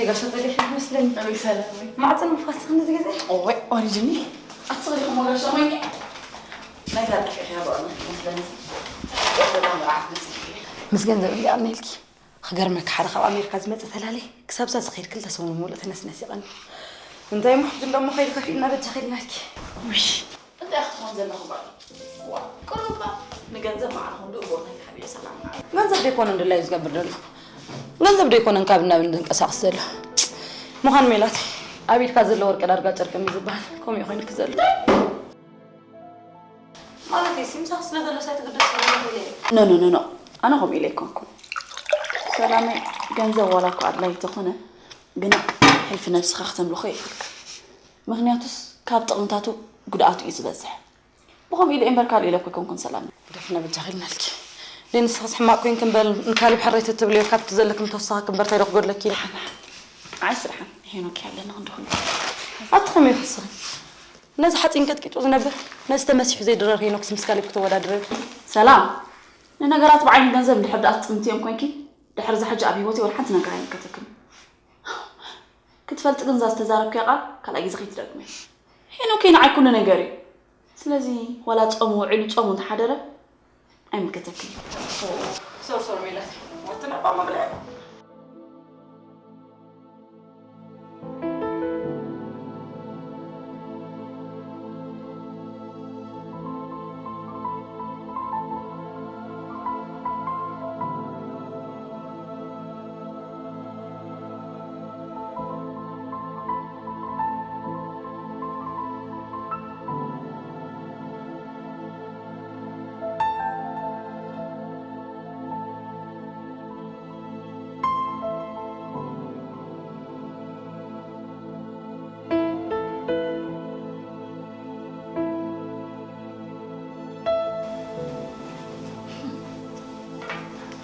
ጋሻ ጸሊሕ መስለኒ። ኣበይ ሰላም ወይ? ማዕፀን ምፋስኽን እዚ ግዜ? እወ፣ ወሪድኒ። ኣትኽልኩም ወጋሻ ወይ? ናይ ጋር ጠፊሕ ያበ መስለኒ። ምስ ገንዘብ እንዲኣ ነልኪ። ክገርመካ፣ ሓደ ካብ ኣሜሪካ ዝመፀ ተላሊ ክሳብ እዛ ዝኸይድ ክልተ ሰሙን ሙሉእ ተነስነሲቐኒ። እንታይ እሞ ሕጂ እንደሞ ከይዱ ከፊእና በጃ ከይድናልኪ። ውሽ። እንታይ ክትኾን ዘለኹ ጓል? ዋ፣ ቅሩባ ንገንዘብ ማዕረ ክንድኡ ቦታ ይሓብዮ ሰላም። ገንዘብ ደይኮነ እንድላይ እዩ ዝገብር ዘሎ። ገንዘብ ደይኮነን ካብ ናብ እንድንቀሳቕስ ዘሎ። ምዃን ሜላት፣ ኣብ ኢድካ ዘሎ ወርቂ ዳርጋ ጨርቂ እዩ ዝበሃል። ከምኡ እዩ ኮይኑኪ ዘሎ። ማለት እዩ፣ ሲምሳኽ ስለ ዘሎ ሳይትግደስ ስለ ዘሎ ኢለ እየ። ኖ፣ ኖ፣ ኖ፣ ኖ። ኣነ ከምኡ ኢለ ኣይኮንኩን። ሰላመይ፣ ገንዘብ ዋላ እኮ ኣድላይ እንተኾነ፣ ግና ሕልፊ ነብስኻ ክተምልኾ የብልካ። ምኽንያቱስ ካብ ጥቕምታቱ ጉድኣቱ እዩ ዝበዝሕ። ብኸምኡ ኢለ እምበር ካልእ ኢለ እኮ ኣይኮንኩን ሰላም። ግደፍና በጃኺ ኢልናልኪ። ደይ ንስኽስ ሕማቕ ኮይንኪ እምበር ንካሊብ ሕረይ ተትብልዮ ካብቲ ዘለኪ ምተወሳኺ እምበር እንታይ ዶ ክጎድለኪ ኢለ። ንዓይ ስርሓን ሄኖክ ኣለና ክንዲ ኩሉ። ኣቲ ከመይ ይኽስኽን? ነዚ ሓፂን ቀጥቂጡ ዝነብር፣ ነዚ ተመሲሑ ዘይድረር ሄኖክስ ምስ ካሊብ ክተወዳድርዮ? ሰላም፣ ንነገራት ብዓይኒ ገንዘብ እንድሕር ደኣ ትጥምትዮም ኮይንኪ፣ ድሕሪ እዚ ሕጂ ኣብ ህይወተይ ወላ ሓንቲ ነገር ኣይምልከተክን። ክትፈልጢ ግን እዛ ዝተዛረብክያ ቃል ካልኣይ ግዜ ከይትደግምያ። ሄኖከይ ንዓይ ኩሉ ነገር እዩ። ስለዚ ዋላ ጾሙ ውዒሉ ጾሙ እንተሓደረ ኣይምልከተክን። ሶር ሶር ሜላት፣ ወጥና ባማ ብላ።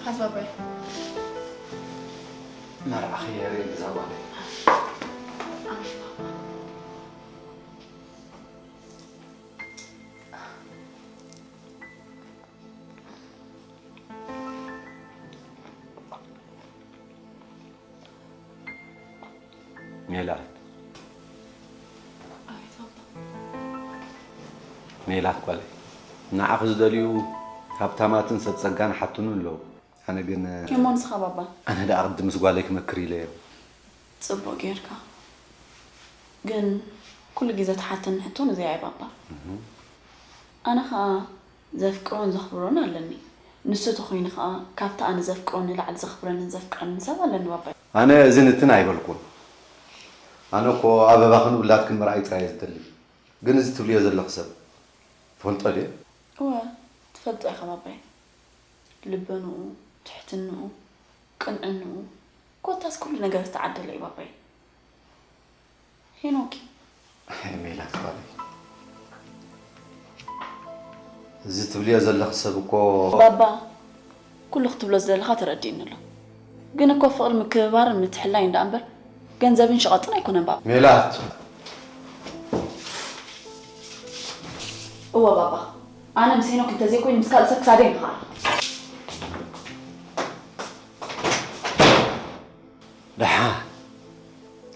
ሓሳባይ መርዓኺ የርኢ ብዛዕባ ሜላት። ሜላት ጓለይ፣ ንዓኺ ዝደልዩ ሃብታማትን ሰብ ጸጋን ሓትኑን ኣለዉ። ኣነ ግን እሞ ንስኻ ባባ? ኣነ ደኣ ቅድምስ ጓለይ ክመክር ኢለ እየ። ጽቡቕ ጌርካ። ግን ኩሉ ግዜ ትሓተኒ ሕቶ ንዚኣ እያ ባባ። ኣነ ኸኣ ዘፍቅሮን ዘኽብሮን ኣለኒ። ንሱ ተኾይኑ ኸኣ ካብቲ ኣነ ዘፍቅሮን ንላዕሊ ዘኽብረንን ዘፍቅረንን ሰብ ኣለኒ ባባይ። ኣነ እዝን እትን ኣይበልኩን። ኣነ እኮ ኣበባኽን ውላድክን ምርኣይ ጥራይ እየ ዝደሊ። ግን እዚ ትብልዮ ዘለኺ ሰብ ትፈልጦ ድየ? እወ፣ ትፈልጦ ኢኻ ባባይ። ልበንኡ፣ ትሕትንኡ፣ ቅንዕንኡ፣ ኮታስ ኩሉ ነገር ዝተዓደለ እዩ ባባይ። ሄኖክ። ኣይ ሜላት ጓለይ፣ እዚ ትብልዮ ዘለኺ ሰብ እኮ ባባ፣ ኩሉ ክትብሎ ዝደለኻ ተረዲእኒ ኣሎ። ግን እኮ ፍቕሪ ምክብባርን ምትሕልላይን ደኣ እምበር ገንዘብን ሸቐጥን ኣይኮነን ባባ። ሜላት። እወ ባባ፣ ኣነ ምስ ሄኖክ እንተዘይኮይኑ ምስ ካልእ ሰብ ክሳደይ ምኽኣል። ደሓን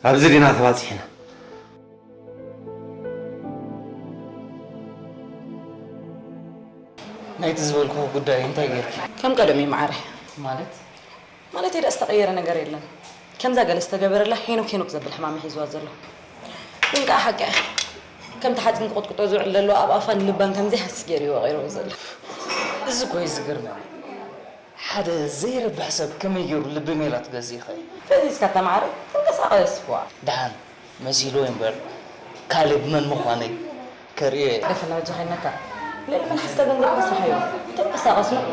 ኣብዚ ዲና ተባጺሕና። ናይቲ ዝበልኩ ጉዳይ እንታይ ጌርኪ? ከም ቀደም እዩ መዓረይ። ማለት? ማለተይ ደኣ ዝተቐየረ ነገር የለን። ከምዛ ገለ ዝተገበረላ ሄኖክ ሄኖክ ዘብል ሕማም እዩ ሒዝዋ ዘሎ። ግን ከኣ ሓቂ እያ። ከምቲ ሓፂን ክቕጥቅጦ ዝውዕል ዘሎ ኣብ ኣፋን ልባን ከምዘይሃስስ ገይሩ እዩ ወቒርዎ ዘሎ። እዚ እኮ እዩ ዝገርመኒ። ሓደ ዘይረብሕ ሰብ ከመይ ገይሩ ልቢ ሜላት ገዚእኸ? ፈዚዝካ ተማዕረ፣ ተንቀሳቐስ፣ ዋ። ደሓን መሲልዎ እምበር፣ ካሌብ መን ምዃነይ ከርእዮ እየ። ደፈና በጃኻ ኢልናካ። ልዕሊ መልሓስካ ገንዘብ ከስርሓዮ። ተንቀሳቐስ ነው።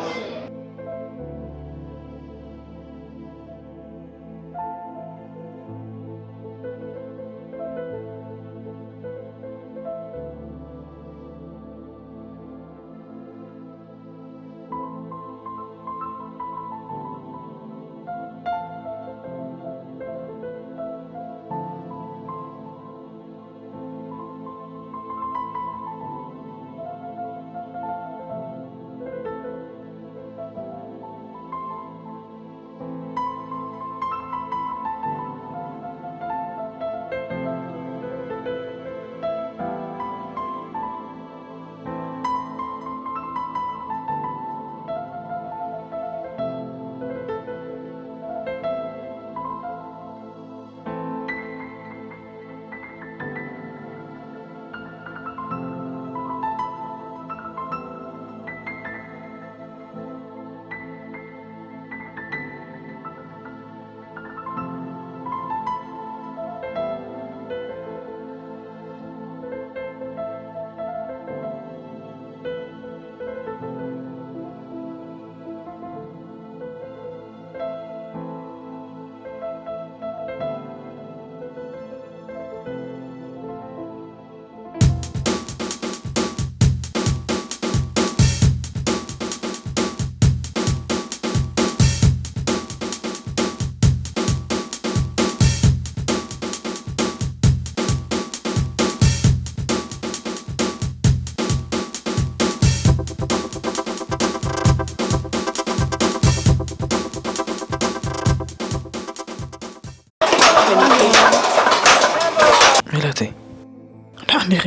እንዲኺ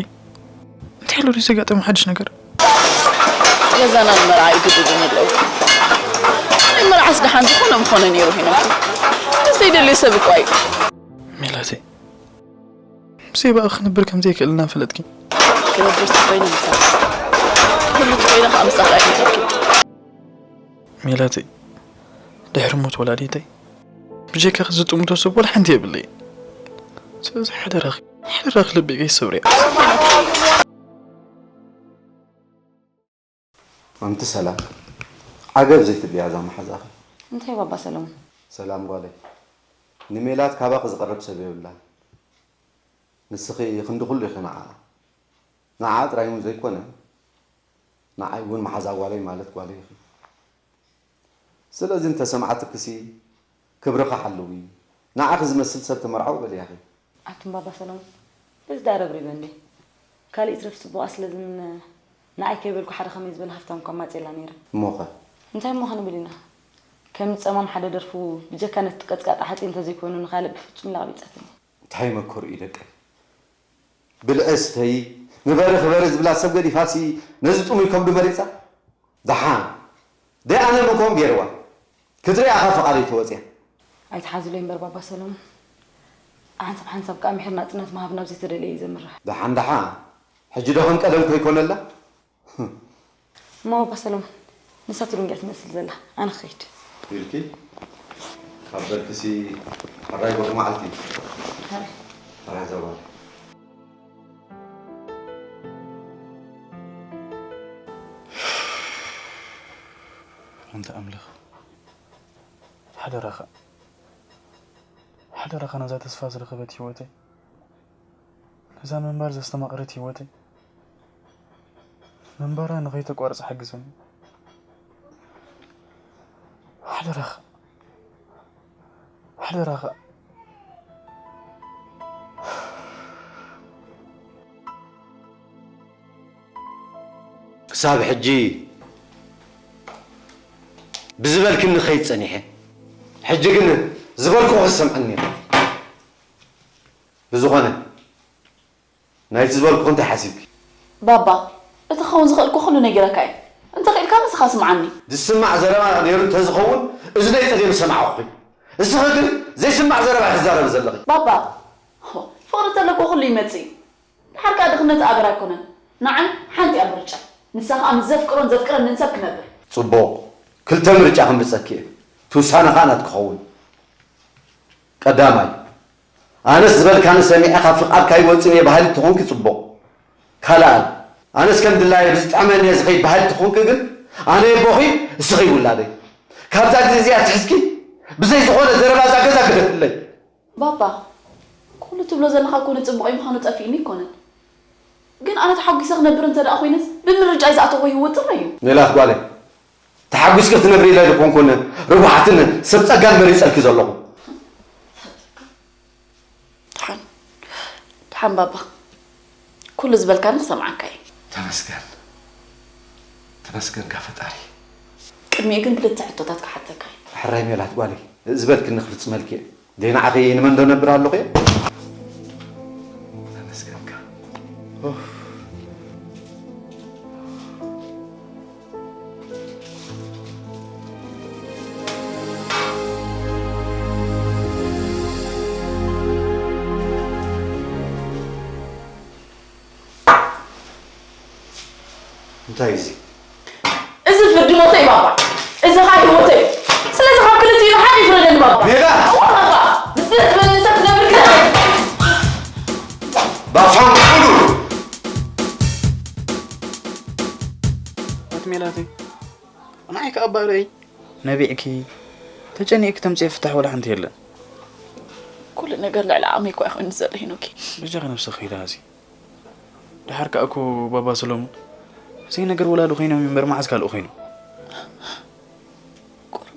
እንታይ ኣሎ ድዩ ዘጋጠመ ሓድሽ ነገር? ገዛና ንመርዓ ይግድዱኒ ኣለዉ። ናይ መርዓስ ደሓን ዝኾነ ምኾነ ነይሩ ሄኖክ። ምስ ዘይደልዮ ሰብ እኳ እዩ። ሜላተይ፣ ብዘይ ብኣኺ ክነብር ከም ዘይክእል እናፈለጥኪ። ክነብር ተኾይነ ምሳኻ፣ ክህሉ ተኾይነ ከዓ ምሳኻ እየ ክነብር። ሜላተይ፣ ድሕሪ ሞት ወላዲተይ ብጀካኺ ዝጥምቶ ሰብ ወላ ሓንቲ የብለይን። ስለዚ ሓደራኺ፣ ሓደራኺ ልበይ ከይትሰብርያ። ኣንቲ ሰላም፣ ዓገብ ዘይትብልያ እዛ መሓዛኺ። እንታይ ባባ ሰለሙን? ሰላም ጓለይ፣ ንሜላት ካባኺ ዝቐርብ ሰብ የብላን። ንስኺ ክንዲ ኩሉ ኢኺ ንዓኣ። ንዓኣ ጥራይ እውን ዘይኮነ፣ ንዓይ እውን መሓዛ ጓለይ ማለት ጓለይ ኢኺ። ስለዚ እንተሰምዓትክሲ ክብርኺ ሓልዊ፣ ንዓኺ ዝመስል ሰብ ተመርዓዊ በልያኺ። ኣቱም ባባ ሰለሙን፣ በዚ ደኣ ረብሪበ እንዴ። ካልእ ይትረፍ ጽቡቓ ስለ ዝምነ፣ ንዓይ ከይበልኩ ሓደ ከመይ ዝበለ ሃፍታም እኳ ኣማጺኣላ ነይረ። እሞኸ? እንታይ እሞ ክንብል ኢና? ከም ጸማም ሓደ ደርፉ፣ ብጀካ ነቲ ቀጥቃጥ ሓጺን እንተዘይኮይኑ ንኻልእ ብፍጹም ኢላ ኣቕቢጻትኒ። እንታይ መከሩ እዩ ደቀይ? ብልዒ ስተዪ፣ ንበሪ ክበሪ ዝብላ ሰብ ገዲፋሲ ነዚ ጥሙይ ከብዱ መሪጻ? ደሓን ደይ ኣነ ምንኮም ገይርዋ ክትሪኣ ካብ ፍቓደይ ተወፅያ። ኣይትሓዝለይ እምበር ባባ ሰለሙን፣ ሓንሳብ ሓንሳብ ከኣ ምሒር ናጽነት ምሃብ ናብ ዘይተደለየ እዩ ዘምርሕ። ደሓን ደሓን፣ ሕጂ ዶ ከም ቀደም ከይኮነላ? እሞ ባባ ሰለሙን፣ ንሳ ትድንግዕ ትመስል ዘላ፣ ኣነ ክኸይድ። ኢልኪ ካብ በልክሲ ሕራይ ጎሒ መዓልቲ። ሕራይ ዘባል። ኣንታ ኣምላኽ፣ ሓደራኻ፣ ሓደራኻ ነዛ ተስፋ ዝረኸበት ህይወተይ፣ ነዛ ምንባር ዘስተማቕረት ህይወተይ፣ ምንባራ ንኸይተቋርጽ ሓግዘኒ። ሓደራኻ፣ ሓደራኻ። ክሳብ ሕጂ ብዝበልክኒ ከይድ ጸኒሐ፣ ሕጂ ግን ዝበልኩ ክትሰምዐኒ ኢኻ። ብዝኾነ ናይቲ ዝበልኩኺ እንታይ ሓሲብኪ? ባባ፣ እቲ ክኸውን ዝኽእል እኮ ኩሉ ነጊረካ እየ። እንተኽኢልካ ንስኻ ስምዓኒ። ዝስማዕ ዘረባ ነይሩ እንተዝኸውን እዝነይ ጸልየ ምሰማዕኹኺ። እስኺ ግን ዘይስማዕ ዘረባ ኢኺ ትዛረቢ ዘለኺ። ባባ፣ ፍቕሪ ተሎ እኮ ኩሉ ይመጽእ እዩ። ደሓር ከኣ ድኽነት ኣበር ኣይኮነን። ንዓይ ሓንቲ እያ ምርጫይ። ንሳ ከኣ ምስ ዘፍቅሮን ዘፍቅረንን ሰብ ክነብር። ጽቡቕ፣ ክልተ ምርጫ ከምጽኣልኪ እየ። እቲ ውሳነ ከኣ ናትኪ ክኸውን። ቀዳማይ፣ ኣነስ ዝበልካኒ ሰሚዐ ካብ ፍቓድካ ይወጽእ እየ በሃሊት ተኾንኪ ጽቡቕ። ካልኣይ፣ ኣነስ ከም ድላየ ብዝጥዕመኒ እየ ዝኸይድ በሃሊት ተኾንኪ ግን ኣነ የቦኺ እስኺ ውላደይ። ካብዛ ግዜ እዚኣ ኣትሒዝኪ ብዘይ ዝኾነ ዘረባ እዛ ገዛ ግደፍለይ። ባባ፣ ኩሉ ትብሎ ዘለኻ እኮ ንጽቡቐይ ምዃኑ ጠፊእኒ ኣይኮነን። ግን ኣነ ተሓጒሰ ክነብር እንተ ደኣ ኮይነስ ብምርጫይ ዝኣተኹ ይህወ ጥራይ እዩ። ሜላት ጓለይ፣ ተሓጒስኪ ክትነብሪ ኢለ ኣይኮንኩን ርቡሓትን ሰብ ጸጋን መሪጸልኪ ዘለኹ። ደሓን ደሓን ባባ፣ ኩሉ ዝበልካኒ ክሰምዓካ እየ። ተመስገን ተመስገንካ ፈጣሪ። ቅድሚኡ ግን ክልተ ሕቶታት ክሓተካ እየ። ሕራይ ሜላት ጓለይ፣ ዝበልክኒ ክፍጽመልኪ እየ። ደይ ንዓኺ ንመን ዶ ነብር ኣለኹ እየ? ተመስገንካ። እንታይ እዚ? እዚ ፍርዲ ሞተይ ባባ፣ እዚ ኸኣ ህይወተይ። ስለዚ ካብ ክልቲኡ ሓደ ይፍረደኒ ባባ። ሜላት! እወ ባባ፣ ንስለ ዝበለኒ ሰብ ክነብር ክደሊ። ባፋን ኩሉ! ኣቲ ሜላተይ፣ ንዓይ ከኣ እባ ርእይ። ነቢዕኪ፣ ተጨኒቕኪ ተምጽኤ ፍታሕ ወላ ሓንቲ የለን። ኩሉ ነገር ልዕሊ ዓቕመይ እኳ እዩ ኮይኑ ዘሎ ሄኖኪ። በጃኺ ነብስኺ ከይትሃሲ። ደሓር ከኣ እኮ ባባ ሰሎሞን ዘይነገር ወላዲ ኮይኖም እምበር መዓዝ ካልእ ኮይኑ። ቁሩብ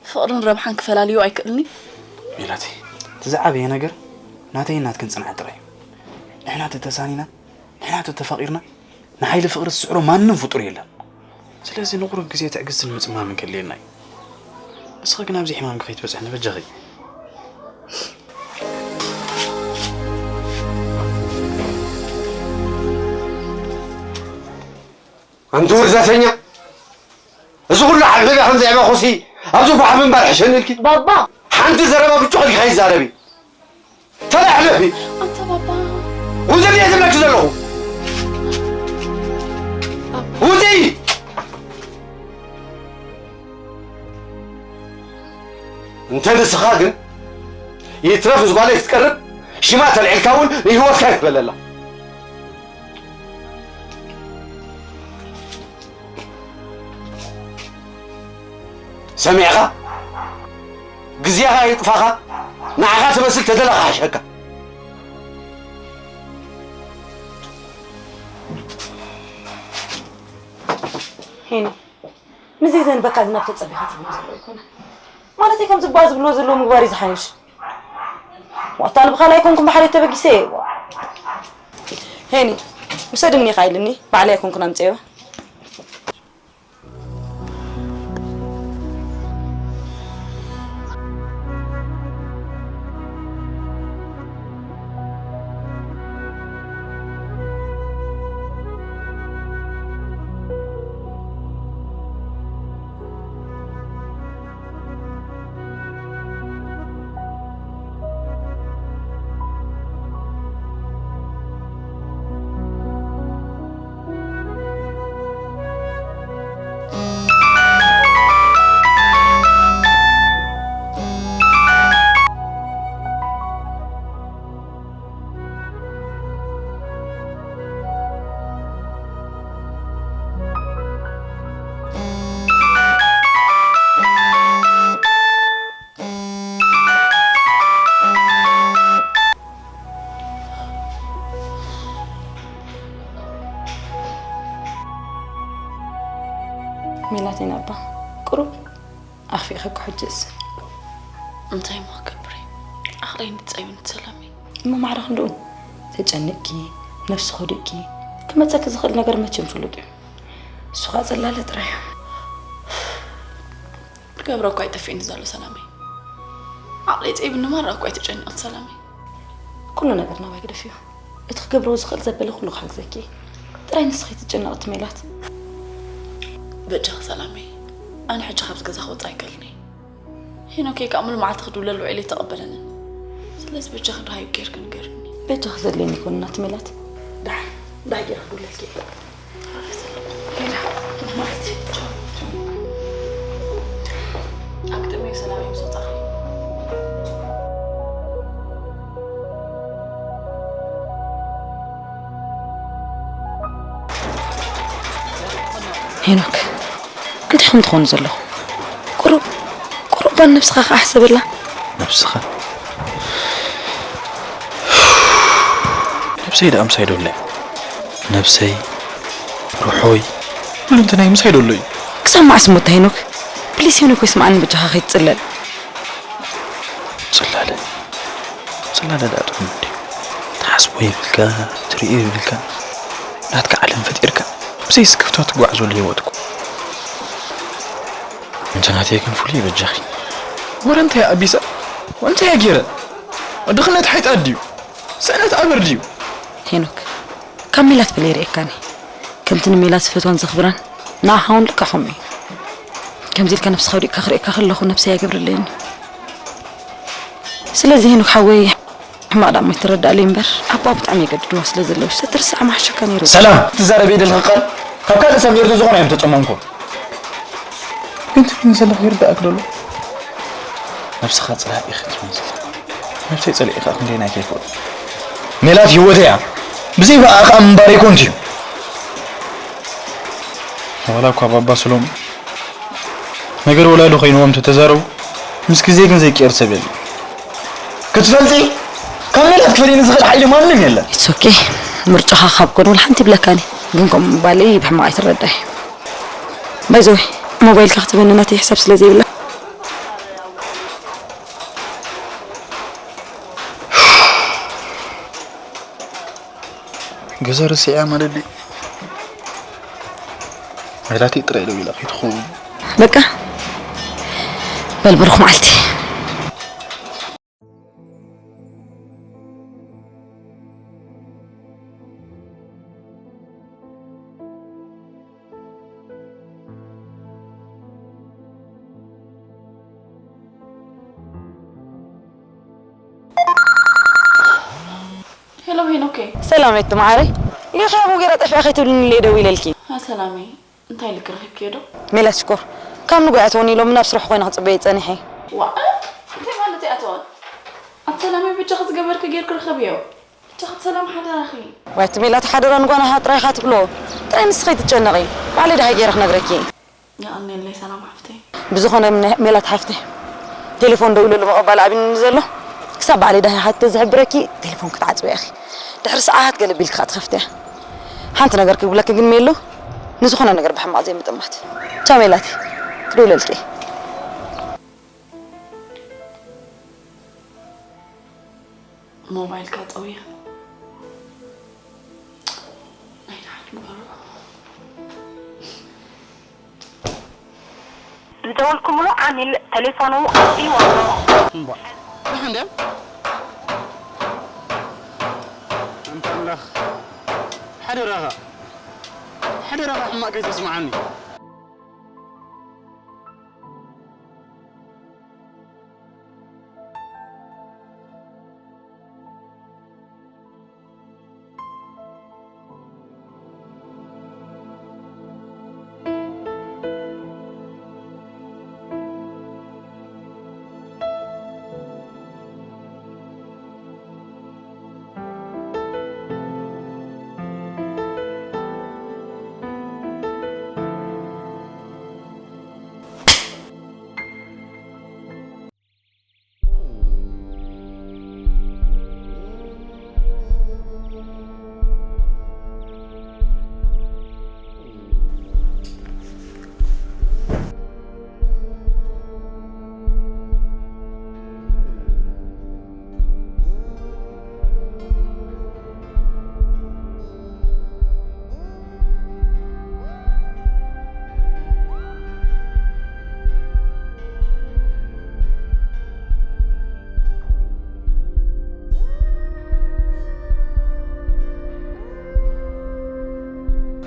ፍቕርን ረብሓን ክፈላልዮ ኣይክእልኒ። ሜላተይ፣ እቲ ዝዓበየ ነገር ናተይን ናትክን ጽንዓት ጥራይ እዩ። ንሕና ተተሳኒና፣ ንሕና ተተፋቒርና፣ ንሓይሊ ፍቕሪ ዝስዕሮ ማንም ፍጡር የለን። ስለዚ ንቑሩብ ግዜ ትዕግስትን ምጽማምን ከድልየና እዩ። ንስኺ ግን ኣብዚ ሕማምኪ ከይትበጽሕኒ በጃኺ። ኣንቲ ውርደተኛ፣ እዚ ኩሉ ሓብሒበ ከም ዘዕበኹሲ ኣብዚ ጓሕ ምንባር ሕሸኒ ኢልኪ። ባባ! ሓንቲ ዘረባ ብጩቕ ኢልኪ ከይዛረቢ። ተላዕለፊ። ኣንታ ባባ። ውፅእ እየ ዝብለኪ ዘለኹ። ውፅእ! እንተ ንስኻ ግን ይትረፍ ምስ ጓለይ ክትቀርብ ሽማ ተልዒልካ እውን ንህይወትካ ይክበለላ። ሰሚዕኻ? ግዜኻ የጥፋኻ፣ ንዓኻ ትመስል ተደለኻ ሓሸካ። ሄኒ፣ ምስዚ ዘንበካ ዝናብ ተጸቢኻ ትብሎ ዘሎ ይኮነ። ማለተይ ከምዚ ባ ዝብሎ ዘሎ ምግባር እዩ ዝሓይሽ። ዋታ ልብኻ ላይ ኮንኩም ብሓደ ተበጊሰ እየ። ሄኒ፣ ውሰድኒ ኢኻ ኢልኒ፣ ባዕለይ ኣይኮንኩን ኣምፅእዮ። ሜላተይ ናባ ቁሩብ ኣኽፊእኺ እኮ ሕጅስ። እንታይ እሞ ክገብር እየ? ዓቕለይ እንድጸዩ ንሰላመይ። እሞ ማዕረ ክንድኡ ተጨኒቕኪ፣ ነብስኺ ወዲቕኪ፣ ክመጸኪ ዝኽእል ነገር መቸም ፍሉጥ እዩ። እሱ ኸኣ ጽላለ ጥራይ እዩ። ክገብሮ እኳ ኣይጠፍእኒ ዘሎ ሰላመይ። ዓቕለይ ጸይብኒ ማራ እኳ ኣይተጨነቕት ሰላመይ። ኩሉ ነገር ናባይ ግደፍዮ። እቲ ክገብሮ ዝኽእል ዘበለ ኩሉ ክሕግዘኪ። ጥራይ ንስኺ ትጨነቒ ሜላት። በጃኺ ሰላመይ፣ ኣነ ሕጂ ካብዚ ገዛ ክወጽእ ኣይክእልን እየ። ሄኖከይ ከኣ ሙሉ መዓልቲ ክድውለሉ ውዒለ ኣይተቐበለንን። ስለዚ በጃኺ ደሃዩ ጌርኪ ንገርኒ። በጃኺ ዘድልየኒ ይኹን ናቲ ሜላት። ደሓን፣ ደሃይ ጌረ ክድውለልኪ እየ። ኣግጥመዮ ሰላመይ ምስ ወጻእኺ። ሄኖክ፣ እንታይ ከም ትኾኑ ዘለኹም? ቁሩብ፣ ቁሩብ ባን ነብስኻ ከኣ ሕሰበላ። ነብስኻ? ነብሰይ ደኣ ምሳይ ዶ ኣላ? ነብሰይ፣ ሩሖይ፣ ኩሉ እንተናይ ምሳይ ዶ ኣሎ እዩ? ክሳብ መዓስ እሞ እታ ሄኖክ? ፕሊስ ሄኖክ ወይ ስምዓኒ በጃኻ ከይትጽለል። ጽላለ፣ ጽላለ ደኣ ጥዑም እንድዩ። ትሓስቦ ይብልካ፣ ትርእዮ ይብልካ። ናትካ ዓለም ፈጢርካ፣ ብዘይ ስክፍታ ትጓዓዘሉ ህይወት እኮ። እንተ ናተይ ግን ፍሉይ በጃኺ። ወረ እንታይ ኣቢሰ? ወረ እንታይ ገይረ? ድኽነት ሓይጣ ድዩ? ስእነት ኣበር ድዩ? ሄኖክ፣ ካብ ሜላት ፈለይ ርእየካኒ። ከምቲ ንሜላት ዝፈትዋን ዘኽብራን፣ ንዓኻ እውን ልክዕ ከምኡ እዩ። ከምዚ ኢልካ ነብስኻ ወዲቕካ ክርእየካ ከለኹ ነብሰይ ኣይገብረለይን እዩ። ስለዚ ሄኖክ ሓወይ፣ ሕማቕ ደኣ እሞ ኣይትረዳእለይ እምበር፣ ኣቦኣ ብጣዕሚ የገድድዋ ስለ ዘለዉ፣ ዝተርሳዕ ምሓሸካ ነይሩ። ሰላም! ትዛረቢ ደለኺ ቃል ካብ ካልእ ሰብ ኔርቶ ዝኾነ እዮም ተጸመምኩ። ግን ትብልኒ ዘለኺ ይርዳእክ ዶ ኣሎ? ነብስኻ ጽላእ ኢኺ ትመስል። ነብሰይ ጸሊእካ ክንደይ ናይ ከይፈቱ። ሜላት ህይወተይ እያ። ብዘይ ብኣኣ ከኣ ምንባረይ ኮንቱ እዩ። ዋላ እኳ ባባ ስሎም ነገር ወላዲ ኮይንዎም ተተዛረቡ፣ ምስ ግዜ ግን ዘይቅየር ሰብ የለን። ክትፈልጢ፣ ካብ ሜላት ክፈልየኒ ዝኽእል ሓይሊ ማንም የለን። It's okay። ምርጫኻ ካብ ኮነ ወላ ሓንቲ ይብለካኒ። ግን ከምኡ ምባለይ ብሕማቕ ኣይትረዳይ። By the way፣ ሞባይልካ ክትበኒ ናተይ ሕሳብ ስለ ዘይብላ። ገዛ ረሲዐያ ማለት ድዩ? ሜላተይ ጥራይ ደው ኢላ ከይትኸውን። በቃ፣ በል ብሩኽ መዓልቲ። ሄሎ ሄኖከይ። ሰላም ቤት መዓረይ። ጌኻ ኣብኡ ገይራ ጠፊኣ ከይትብልኒ ኢለ ደዊለልኪ። አ፣ ሰላመይ። እንታይ ኢልኪ ረኺብክዮ ዶ? ሜላት ሽኮር። ካብ ንጉያ ትኾኒ ኢሎም ናብ ስራሕ ኮይነ ክጽበየ ጸኒሐ። ዋእ፣ እንታይ ማለት እያ እትበል? ኣቲ ሰላመይ፣ በጃኺ ዝገበርኪ ጌርኪ ርኸብዮ። በጃኺ ሰላም ሓደራኺ። ዋይ፣ እቲ ሜላት ሓደራ ንጓናኻ ጥራይ ኢኻ ትብሎ። ጥራይ ንስኺ ኣይትጨነቒ። ባዕለይ ደሃይ ገይረ ክነግረኪ። የቐንየለይ ሰላም ሓፍተይ። ብዝኾነ ም-፣ ሜላት ሓፍተይ፣ ቴሌፎን ደዊለሉ ምቕባል ኣቢኒ ዘሎ። ክሳብ ባዕለይ ደሃይ ሓቲተ ዝሕብረኪ፣ ቴሌፎን ክትዓጽውያ ኢኺ። ድሕሪ ሰዓት ገለ ቢልኪ ከኣ ትኸፍትያ። ሓንቲ ነገር ክብለኪ ግን ሜሉ፣ ንዝኾነ ነገር ብሕማቕ ዘይምጥማት። ቻው ሜላተይ፣ ክድውለልኪ እየ። ሞባይልካ ጠውየ። ናይ ደሓን ግበሮ። ዝደወልኩምሉ ዓሚል ቴሌፎኑ ኣጥፊእዎ ኣሎ። እምቧ። ደሓን ድያ? ኣንታ ኣምላኽ። ሓደራኻ። ሓደራኻ ሕማቕ ከይተስምዓኒ።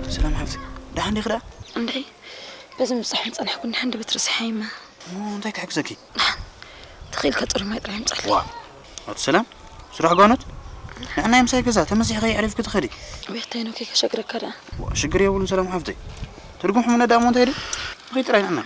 ሰላም ሓፍቲ፣ ደሓን ዲኺ ደኣ? እንድዒ፣ በዚ ምብጻሕ ምጸናሕኩ እንድሕር እንድበት ረሲሓ እየ እማ። እሞ እንታይ ክሕግዘኪ? ደሓን፣ ተኽኢልካ ጽሩይ ማይ ጥራይ ኣምጻልኒ። ዋ፣ ኣቲ ሰላም፣ ስራሕ ጓኖት? ንዕናይ ምሳይ ገዛ ተመሲሕኺ የዕሪፍኪ ትኸዲ። ወይ ኣታ ሄኖከይ ከሸግረካ ደኣ። ዋ፣ ሽግር የብሉን ሰላም ሓፍተይ። ትርጉም ሕሙና ደኣ እሞ እንታይ ድዩ? ንኸይድ ጥራይ ንዕና።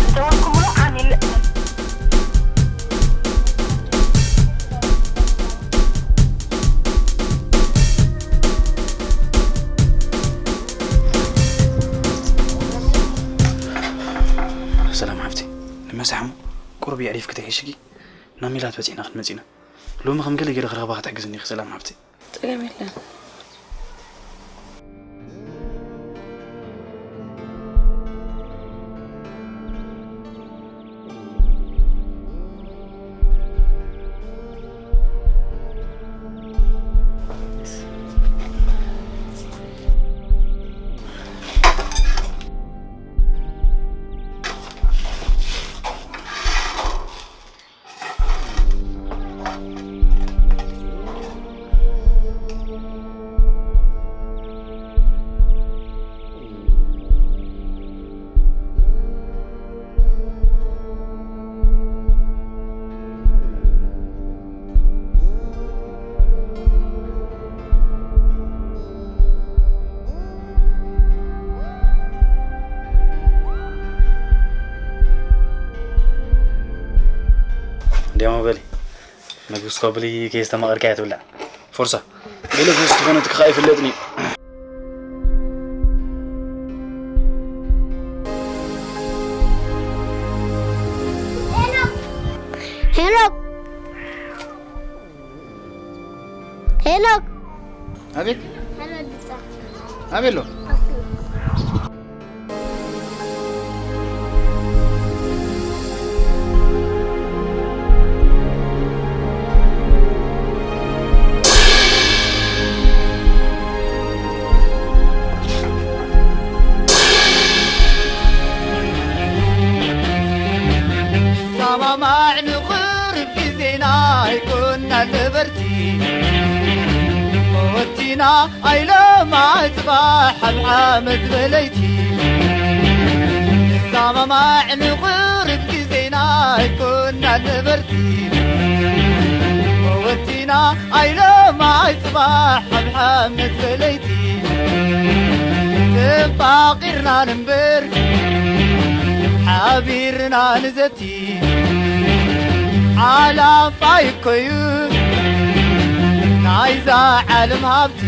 ዝደወልኩምሉ ዓሚል። ሰላም ሓፍቲ፣ ንመሳሕሙ ቁሩብ የዕሪፍኪ ተሒሽኪ ናብ ሜላት በጺሕና ክንመጽእ ኢና። ሎሚ ከም ገለ ገይረ ክረኽባ ክትሕግዝኒ ኢኺ ሰላም ሓፍቲ። ጸገም የለን። እንዲያውም በሊ፣ ምግቢ እስኮ ብሊ፣ ከየስተማቐርካ እያ ትብላዕ። ፎርሳ፣ ገለ ፈስ ዝኾነ ትክኻ ኣይፍለጥን እዩ። ሄኖክ! ሄኖክ! ሄኖክ! ኣቤት። ኣቤት ኣሎ። ነበርቲ ወቲና ኣይለማዕ ጽባሕ ኣብ ሓመድ በለይቲ ንሰማማዕ ንቕርብ ግዜና ኣይኮና ነበርቲ ወቲና ኣይለማዕ ጽባሕ ኣብ ሓመድ በለይቲ ተፋቒርና ንንበር ሓቢርና ንዘቲ ሓላፋይ እኮዩ ናይዛ ዓለም ሃብቲ